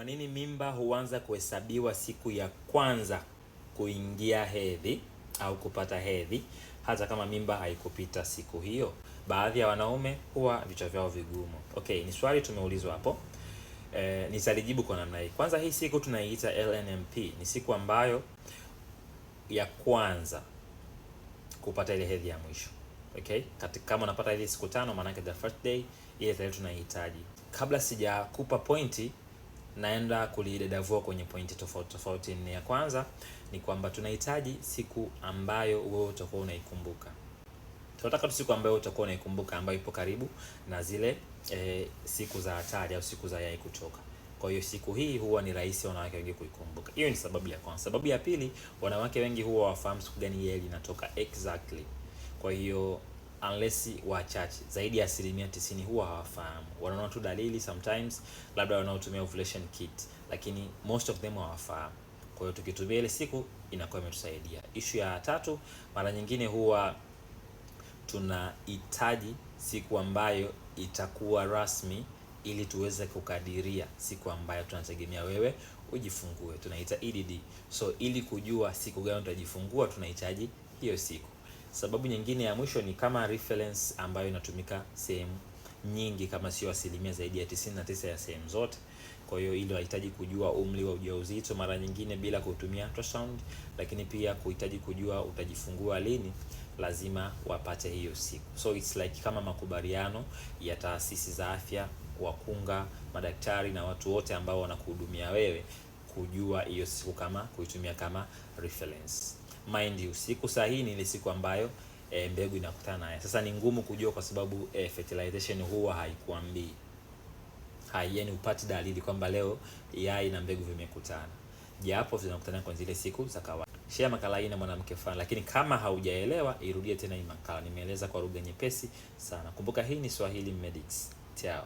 Kwa nini mimba huanza kuhesabiwa siku ya kwanza kuingia hedhi au kupata hedhi hata kama mimba haikupita siku hiyo? Baadhi ya wanaume huwa vichwa vyao vigumu. Okay, ni swali tumeulizwa hapo. Nitalijibu kwa namna hii. Kwanza, hii siku tunaiita LNMP, ni siku ambayo ya kwanza kupata ile hedhi ya mwisho. Okay? Katika kama unapata hedhi siku 5, maana yake the first day ile tarehe tunaihitaji. Kabla sijakupa pointi, naenda kulidadavua kwenye pointi tofauti tofauti nne. Ya kwanza ni kwamba tunahitaji siku ambayo wewe utakuwa unaikumbuka. Tunataka tu siku ambayo utakuwa unaikumbuka, ambayo ipo karibu na zile siku za hatari au siku za yai kutoka. Kwa hiyo siku hii huwa ni rahisi wanawake wengi kuikumbuka. Hiyo ni sababu ya kwanza. Sababu ya pili, wanawake wengi huwa wafahamu siku gani yai linatoka exactly. Kwa hiyo unless wachache, zaidi ya 90% huwa hawafahamu. Wanaona tu dalili sometimes, labda wanaotumia ovulation kit, lakini most of them hawafahamu. Kwa hiyo tukitumia ile siku inakuwa imetusaidia. Issue ya tatu, mara nyingine huwa tunahitaji siku ambayo itakuwa rasmi ili tuweze kukadiria siku ambayo tunategemea wewe ujifungue, tunaita EDD. So ili kujua siku gani utajifungua tunahitaji hiyo siku. Sababu nyingine ya mwisho ni kama reference ambayo inatumika sehemu nyingi, kama sio asilimia zaidi ya 99 ya sehemu zote. Kwa hiyo ili wahitaji kujua umri wa ujauzito mara nyingine bila kutumia ultrasound, lakini pia kuhitaji kujua utajifungua lini, lazima wapate hiyo siku. So it's like kama makubaliano ya taasisi za afya, wakunga, madaktari na watu wote ambao wanakuhudumia wewe, kujua hiyo siku kama kuitumia kama reference. Mind you, siku sahihi ni ile siku ambayo mbegu inakutana naye. Sasa ni ngumu kujua kwa sababu fertilization huwa haikuambii. Yaani upati dalili kwamba leo yai na mbegu vimekutana, japo zinakutana kwa zile siku za kawaida. Share makala hii na mwanamke fulani, lakini kama haujaelewa irudie tena hii makala, nimeeleza kwa lugha nyepesi sana. Kumbuka hii ni Swahili Medics. Ciao.